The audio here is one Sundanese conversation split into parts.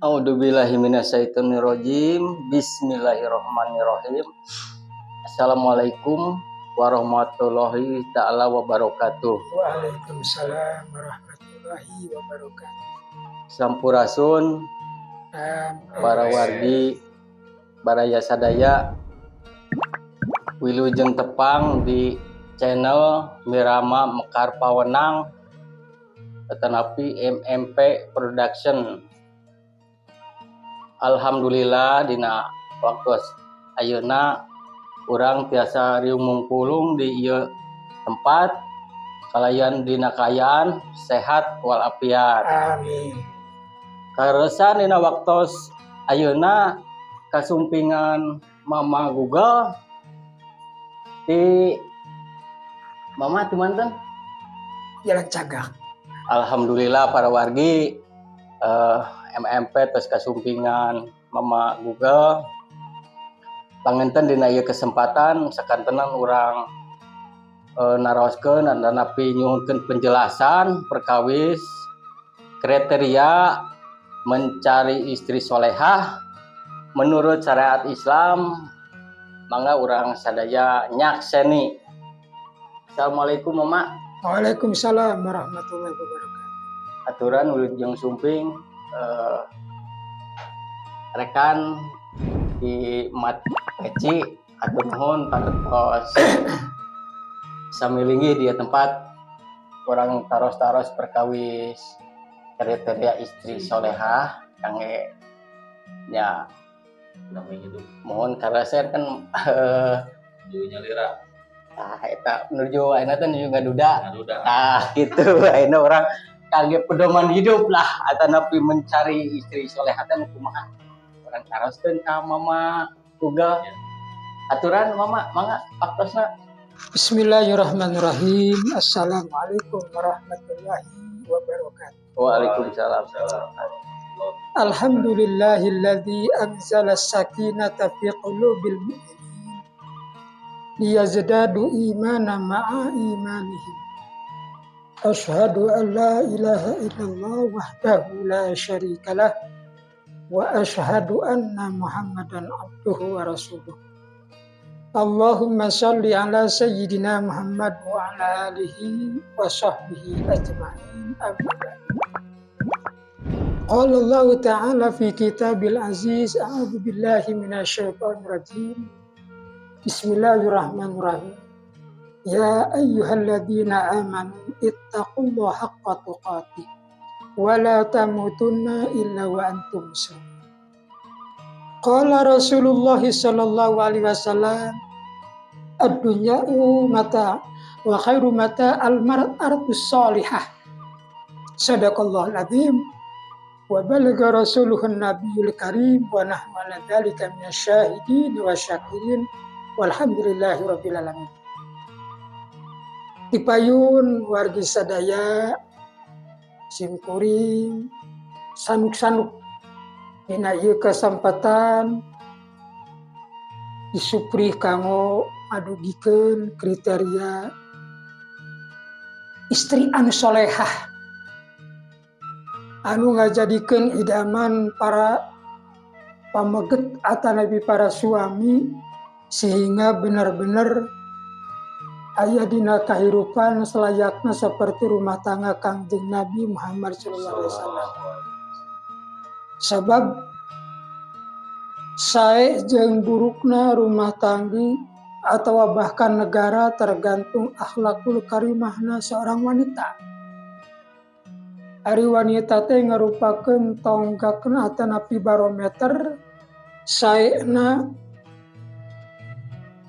A'udzubillahi minasyaitonirrajim. Bismillahirrahmanirrahim. Assalamualaikum warahmatullahi taala wabarakatuh. Waalaikumsalam warahmatullahi wabarakatuh. Sampurasun para wargi, baraya sadaya, wilujeng tepang di channel Mirama Mekar Pawenang tetapi MMP Production. Alhamdulillah, dina waktu ayeuna urang tiasa riung mungpulung di ieu tempat kalayan dina kaayaan sehat walafiat. Amin. Kaleresan dina waktos ayeuna kasumpingan Mama Google di Mama teman. Jalan Cagak. Alhamdulillah, para wargi, MMP terus kasumpingan Mama Google. Panginten dina ieu kesempatan sakantenan urang naroskeun atanapi nyuhunkeun penjelasan perkawis kriteria mencari istri solehah menurut syariat Islam. Mangga urang sadaya nyakseni. Assalamualaikum, Mama. Waalaikumsalam warahmatullahi wabarakatuh. Aturan wilujeng sumping rekan di Mat Peci, hatur nuhun parantos sami linggih di tempat urang taros-taros perkawis kriteria istri solehah kangge nya namanya hidup. Mohon, karena saya kan menuju nyalira. Tah, eta menuju ayeuna teh menuju ngaduda. Ngaduda. Nah, gitu, ayeuna urang kangge pedoman hidup lah atanapi mencari istri solehah teh kumaha, urang taroskeun ka Mama Google. Aturan Mama, mangga waktosna. Bismillahirrahmanirrahim. Assalamualaikum warahmatullahi wabarakatuh. Waalaikumsalam. Alhamdulillahilladzi anzala sakinata fi qulubil mu'minin liyazdadu imana ma'a imanihim. Asyhadu an la ilaha illallah wahdahu la syarikalah wa asyhadu anna Muhammadan abduhu wa rasuluh. Allahumma salli ala sayyidina Muhammad wa ala alihi wa sahbihi ajma'in. Amma ba'd. Qala Allah Ta'ala fi kitabil aziz, a'udzu billahi minasyaitonir rajim. Bismillahirrahmanirrahim. Ya ayyuhalladzina amanu ittaqullaha haqqa tuqatih wa la tamutunna illa wa antum muslimun. Qala Rasulullah sallallahu alaihi wasallam, ad-dunya mata wa khairu mata al-mar'atu salihah. Sadaqallahul azim wa balagha rasuluhun nabiyul karim wa nahnu ala dzalika minasyahidin wa syakirin walhamdulillahi rabbil alamin. Tipayun wargi sadaya, simkuring sanuk-sanuk dina ieu kesempatan disuprih kanggo ngadugikeun kriteria istri anu solehah anu ngajadikeun idaman para pameget atanapi para suami sehingga benar-benar aya dina kahirupan selayaknya seperti rumah tangga Kangjeng Nabi Muhammad sallallahu alaihi wasallam. Sebab sae jeung burukna rumah tangga atau bahkan negara tergantung akhlakul karimahna seorang wanita. Ari wanita teh ngarupakeun tonggakna atanapi barometer saena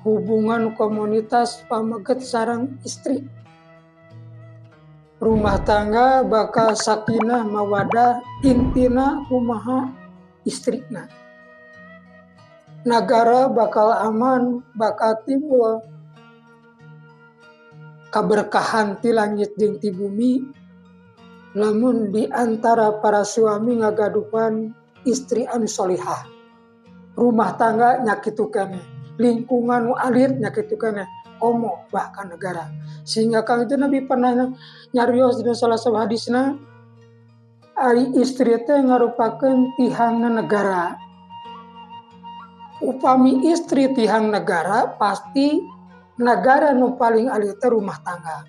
hubungan komunitas pameget sareng istri. Rumah tangga bakal sakinah mawadah intina kumaha istrina. Nagara bakal aman, bakal timbul kaberkahan ti langit jeung ti bumi lamun di antara para suami ngagaduhan istri anu solihah. Rumah tangga nya kitu keneh, lingkungan nu alit nya kitu keneh, komo bahkan negara. Sehingga Kangjeng Nabi pernah nyarios dina salah satu hadisna, Ari istri teh ngarupakeun tihangna negara. Upami istri tihang negara, pasti negara nu paling alit teh rumah tangga.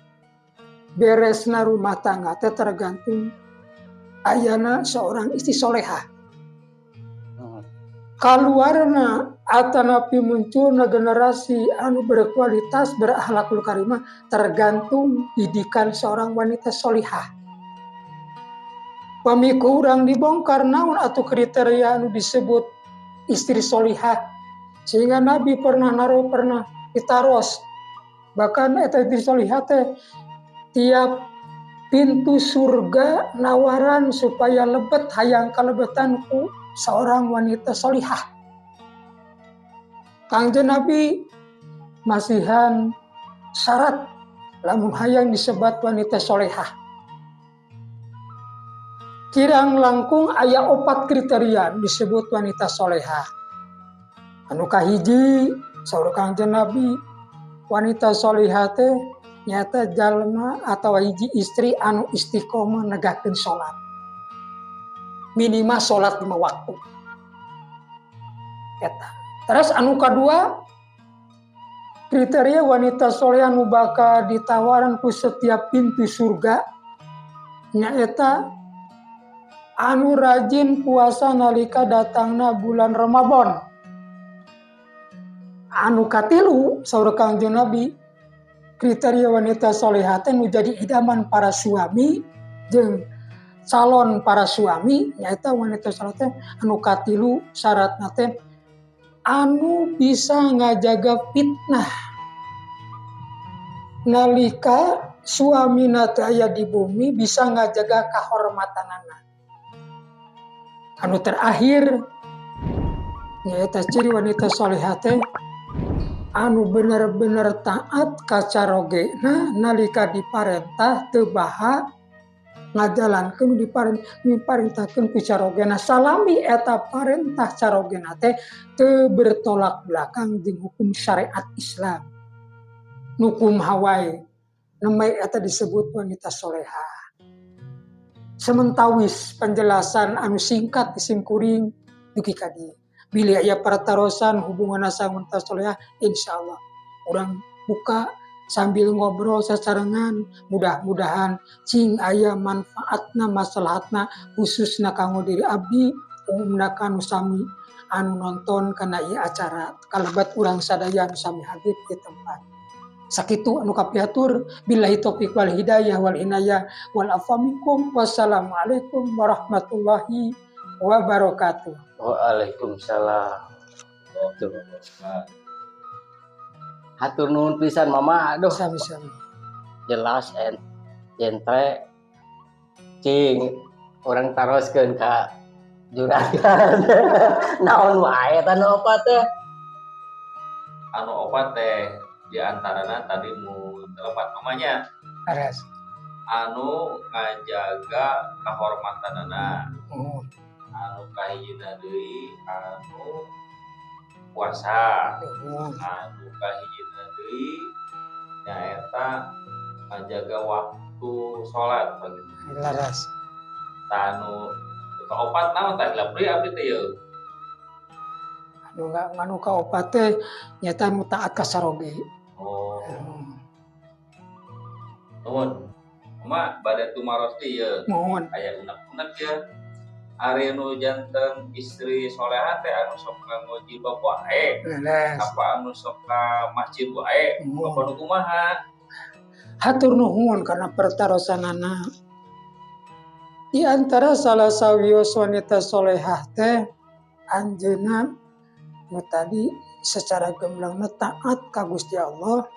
Beresna rumah tangga teh tergantung ayana seorang istri solehah. Kaluarna atanapi munculna generasi anu berkualitas, berakhlakul karimah, tergantung didikan seorang wanita solihah. Pami ku urang dibongkar naon atau kriteria anu disebut istri solihah, sehingga Nabi pernah naruh, pernah ditaros, bahkan eta istri solihah teh tiap pintu surga nawaran supaya lebet, hayang kalebetan ku seorang wanita solihah. Kangjeng Nabi masihan syarat lamun hayang disebat wanita solehah. Kirang langkung aya opat kriteria disebut wanita solehah. Anu kahiji, saur Kangjeng Nabi, wanita solehah teh nyata jalma atau hiji istri anu istiqomah negakeun salat. Minimal salat 5 waktu. Eta. Terus anu kadua, kriteria wanita soleh anu bakal ditawaran ku setiap pintu surga nyaeta anu rajin puasa nalika datangna bulan Ramadan. Anu katilu, saur Kangjeng Nabi, kriteria wanita solehah teh nu jadi idaman para suami jeung calon para suami, nyaeta wanita soleh teh anu katilu syaratna teh anu bisa ngajaga fitnah nalika suamina teh aya di bumi, bisa ngajaga kahormatanana. Anu terakhir, nyaeta ciri wanita solehah teh anu bener-bener taat ka carogena nalika diparentah, teu baha ngajalankeun diparentahkeun ku carogena, salami eta parentah carogena teh teu bertolak belakang jeung hukum syariat Islam. Nu kumaha wae nembe eta disebut wanita soleha. Samentawis penjelasan anu singkat simkuring dugi ka dieu. Bilih aya pertarosan hubungan sareng wanita soleha, insyaallah urang buka sambil ngobrol sasarengan. Mudah-mudahan cing aya manfaatna, maslahatna, khususna kanggo diri abdi, umumna kanu sami anu nonton kana ieu acara, kalebat urang sadaya anu sami hadir di tempat. Sakitu anu kapihatur, billahi taufik wal hidayah wal inayah wal afwa minkum, wassalamualaikum warahmatullahi wabarakatuh. Waalaikumsalam. Tuh. Hatur nuhun pisan, Mama. Aduh, Sami-sami. Jelas en jentre cing urang taroskeun ka juragan. Naon wae eta nu opat teh? Anu opat teh di antarana tadi mu telepat mamanya Aras. Anu ngajaga kahormatanana, Oh, anu kahijina deui anu puasa, oh. anu kahijina deui nyaeta ngajaga waktu sholat begitu. Laras. Tah, anu kaopat naon tah? Hilap deui abdi teh yeuh. Anu anu kaopat teh nyata nu taat ka saroge. Oh, nuhun Mama. Bade tumaros deui yeuh. Mohon. Aya unek-unek ya. Ari nu janten istri soleha teh anu sok nganggo jilbab wae Leres. apa anu sok ka masjid wae Mohon. apa nu kumaha? Hatur nuhun karena pertarosanana. Di antara salah sawios wanita solehah teh anjeunna nu tadi secara gemblangna taat ka Gusti Allah,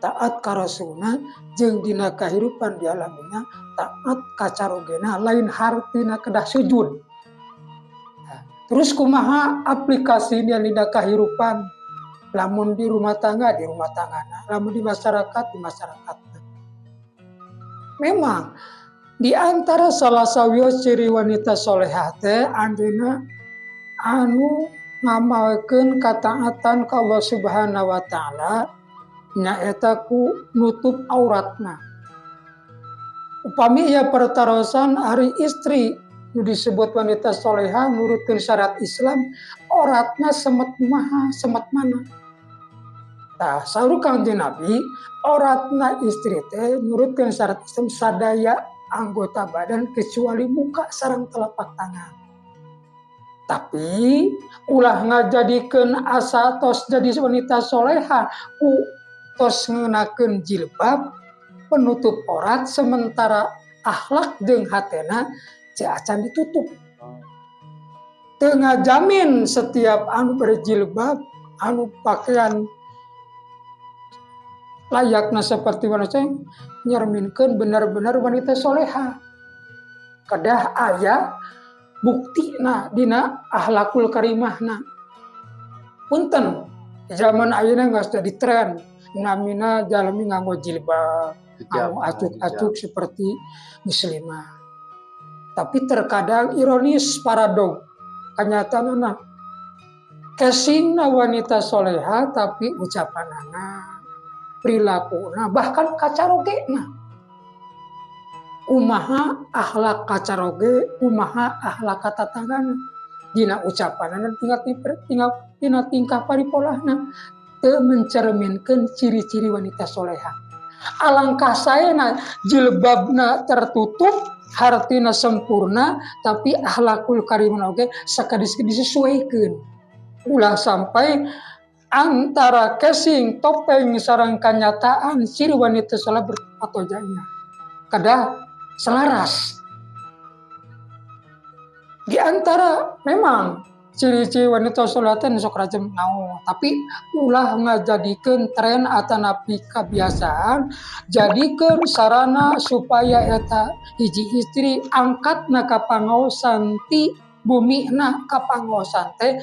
taat ka Rasulna, jeung dina kahirupan di alam dunya taat ka carogena, lain hartina kedah sujud. Nah, terus kumaha aplikasi dina kahirupan? Lamun di rumah tangga, di rumah tangga, lamun di masyarakat, di masyarakat. Memang di antara salah sawios ciri wanita solehah teh anjeunna anu ngamalkeun kataatan ka Allah Subhanahu wa Taala, nyaeta ku nutup auratna. Upami ieu pertarosan ari istri Nu disebut wanita soleha nurutkeun syarat Islam, auratna semet kumaha, semet mana? Tah, saur Kangjeng Nabi, auratna istri teh nurutkeun syarat Islam sadaya anggota badan kecuali muka sareng telapak tangan. Tapi ulah ngajadikeun asa tos jadi wanita soleha ku tos ngenakeun jilbab penutup aurat, sementara akhlak jeung hatena teu acan ditutup. Teu ngajamin setiap anu berjilbab, anu pakaian layakna seperti wanita, nyerminkeun benar-benar wanita soleha. Kedah aya buktina dina akhlakul karimahna. Punten, zaman ayeuna geus jadi tren namina jalmi nganggo jilbab, anu acuk-acuk seperti muslimah. Tapi terkadang ironis, paradok kenyataanna, casingna wanita soleha, tapi ucapanana, perilaku, bahkan kacarogena. Kumaha akhlak kacaroge, kumaha akhlak katatangan dina ucapanana, tinggal tinggal dina tingkah paripolahna teu mencerminkan ciri-ciri wanita soleha. Alangkah saena jilbabna tertutup, hartina sempurna, tapi akhlakul karimah oge sakadis disesuaikan. Ulah sampai antara casing topeng sareng kenyataan ciri wanita soleh atau janya kedah selaras. Di antara memang ciri-ciri wanita soleh teh sok rajin ngaos, tapi ulah ngajadikeun tren atanapi kebiasaan, jadikeun sarana supaya eta hiji istri angkatna ka pangaosan ti bumina ka pangaosan teh.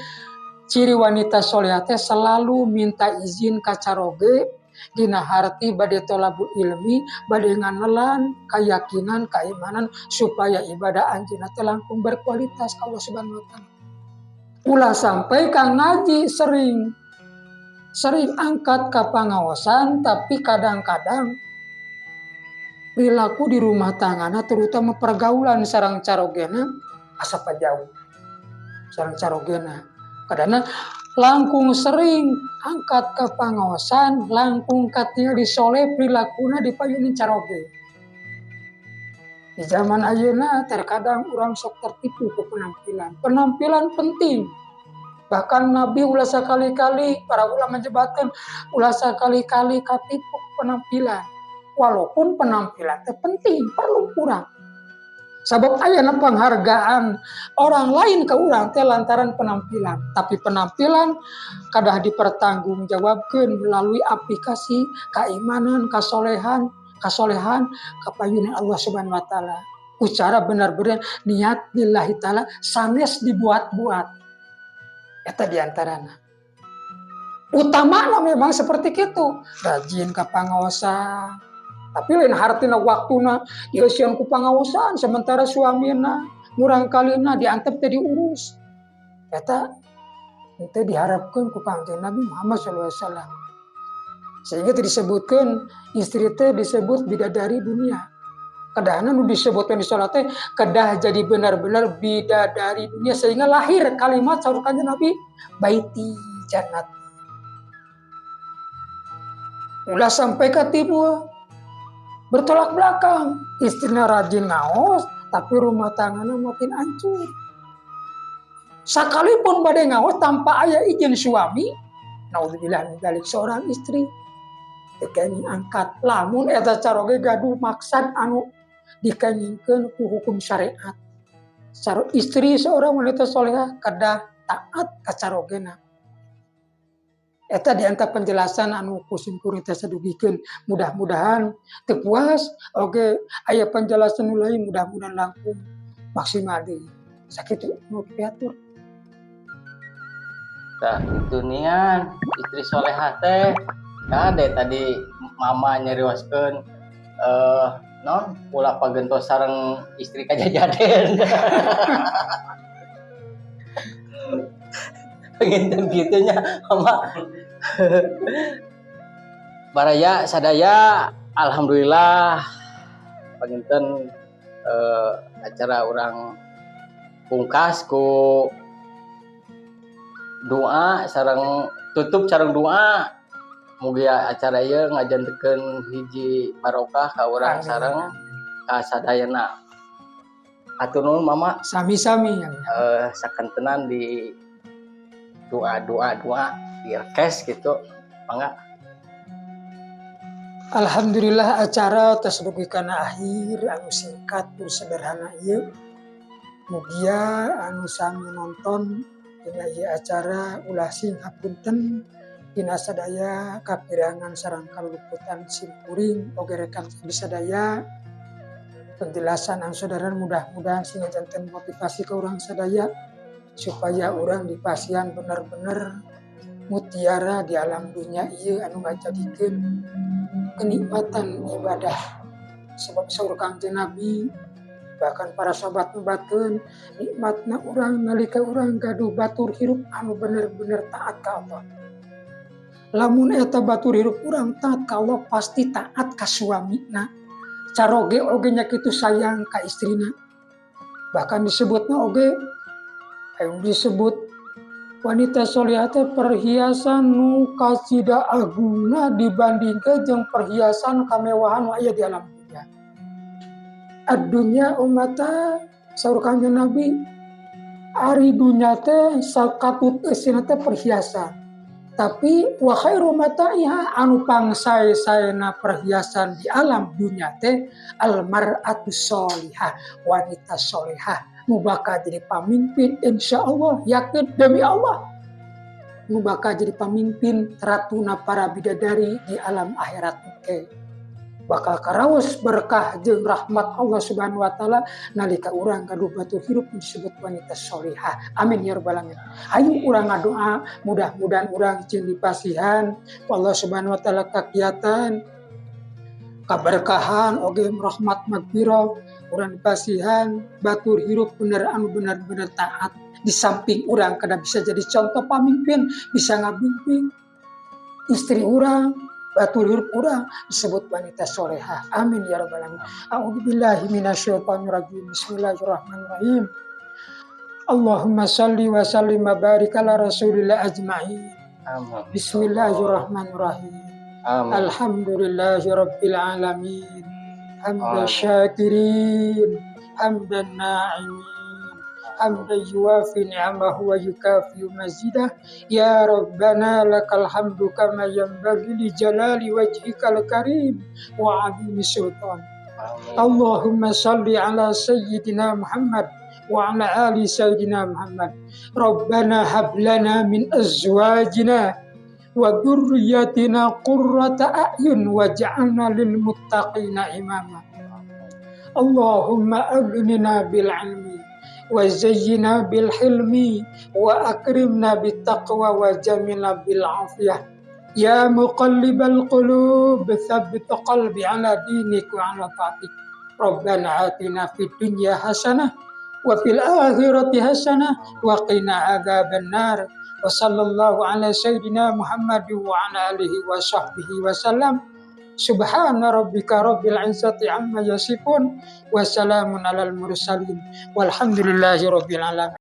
Ciri wanita solehah teh selalu minta izin ka caroge dina harti bade tolabul ilmi, bade nganelan keyakinan, keimanan, supaya ibadah anjeunna teh langkung berkualitas ka Allah Subhanahu wa Taala. Ulah sampai kang ngaji sering sering angkat ke pangaosan, tapi kadang-kadang perilaku di rumah tanggana, terutama pergaulan sareng carogena, asa jauh sareng carogena. Kadana langkung sering angkat ke pangaosan, langkung katingali soleh perilakuna dipayunin caroge. Di zaman ayeuna terkadang orang sok tertipu ke penampilan. Penampilan penting. Bahkan Nabi ulah sekali-kali, para ulama menyebutkan ulah sekali-kali katipu penampilan. Walaupun penampilan itu penting, perlu kurang. Sebab ayana penghargaan orang lain ke urang teh lantaran penampilan. Tapi penampilan kadah dipertanggungjawabkan melalui aplikasi keimanan, kasolehan, kasolehan kapayunan Allah Subhanahu wa Taala. Ucara benar-benar niat lillahi ta'ala, sanes dibuat-buat. Eta diantarana. Utama memang seperti itu. Rajin ke pangaosan. Tapi lain hartina waktuna dieusian ku pangaosan, sementara suamina murang kalina diantep teh diurus. Eta itu diharapkan ku Kangjeng Nabi Muhammad SAW. Sehingga itu disebutkan istri teh disebut bidadari dunia. Kedahna nu disebutkan di sholat teh kedah jadi benar-benar bidadari dunia, sehingga lahir kalimat saur Kanjeng Nabi, "Baiti jannat." Ulah sampai ke timur bertolak belakang, istrinya rajin ngaos tapi rumah tangganya makin hancur. Sekalipun bade ngaos tanpa aya izin suami, naudzubillah min dzalik, seorang istri teu angkat lamun eta caroge gaduh maksad anu dikengingkeun ku hukum syariat. Istri seorang wanita soleha kedah taat ka carogena. Eta di antara penjelasan anu ku simkuring teh dugikeun. Mudah-mudahan teu puas oge aya penjelasan nu lain, mudah-mudahan langkung maksimal deui. Sakitu nu piatur. Tah itu nian istri soleha teh. Kade tadi mama nyarioskeun non ulah pagentos sareng istri kajajaden. Penginten kitu nya, Mama. Baraya sadaya, alhamdulillah panginten acara urang Pungkas ku doa sareng tutup sareng doa. Mugia acara ieu ngajantenkeun hiji barokah ka urang Amin. Sareng ka sadayana. Hatur nuhun, Mama. Sami-sami ya. Sakantenan di doa doa doa di rekes gitu. Mangga. Alhamdulillah, acara tos dugi kana akhir anu singkat tur sederhana ieu. Mugia anu sami nonton dina ieu acara ulah sing hapunten dina sadaya kapirangan sareng kaluputan simkuring oge rekan abdi sadaya. Penjelasan anu sederhana mudah-mudahan sing janten motivasi ke urang sadaya supaya urang dipasihan bener-bener mutiara di alam dunia ieu anu ngajadikeun kenikmatan ibadah, sebab saur Kangjeng Nabi, bahkan para sahabat nubatkeun, nikmatna urang nalika urang gaduh batur hirup anu bener-bener taat ka Allah. Lamun eta batur hirup urang taat ka Allah, pasti taat ka suamina, caroge oge nya kitu, sayang ka istrina. Bahkan disebutna oge anu disebut wanita solehah teh perhiasan nu kacida agungna dibandingkeun jeung perhiasan kamewahan nu aya di alam dunia. Ad-dunya mata, saur Kangjeng Nabi, ari dunya teh sakatut eusina teh perhiasan. Tapi wa khairu mata'iha, anu pangsae-saena perhiasan di alam dunia teh almar'atu sholihah, wanita solehah nu bakal jadi pamimpin, insya Allah, yakin demi Allah, nu bakal jadi pamimpin ratuna para bidadari di alam akhirat. Oke, bakal karaos berkah jeung rahmat Allah Subhanahu wa taala nalika urang gaduh batur hirup disebut wanita solihah. Amin ya rabbal alamin. Ayo urang ngadoa, mudah-mudahan urang jeung dipasihan ku Allah Subhanahu wa taala kakiatan, kaberkahan oge rahmat magfirah. Urang dipasihan batur hirup bener anu benar-benar taat, di samping urang kada bisa jadi contoh pamimpin, bisa ngabimbing istri urang, batur hirup urang disebut wanita solehah. Amin ya rabbal alamin. A'udzubillahi minasyaitonirrajim. Bismillahirrahmanirrahim. Allahumma salli wa sallim wa barik ala rasulillah ajma'in. Amin. Bismillahirrahmanirrahim. Amin. Alhamdulillahi rabbil alamin. Hamdan Amin. Syakirin, hamdan na'imin, hamdan yuwafi ni'amahu wa yukafi mazidah. Ya Rabbana lakal hamdu kama yanbaghi li jalali wajhikal karim wa azimi sultan. Amin. Allahumma salli ala sayyidina Muhammad wa ala ali sayyidina Muhammad. Rabbana hab lana min azwajina wa dzurriyyatina qurrata a'yun waj'alna lil muttaqina imama. Allahumma aghnina bil ilmi wa zayyina bil hilmi wa akrimna bit taqwa wa jamilna bil afiyah. Ya muqallibal qulub, tsabbit qalbi ala dinik wa ala ta'atik. Rabbana atina fid dunya hasanah wa fil akhirati hasanah wa qina adzaban nar. Wa sallallahu ala sayyidina Muhammad wa ala alihi wa sahbihi wa sallam. Subhana rabbika rabbil izzati amma yasifun wa salamun alal mursalin walhamdulillahi rabbil alamin.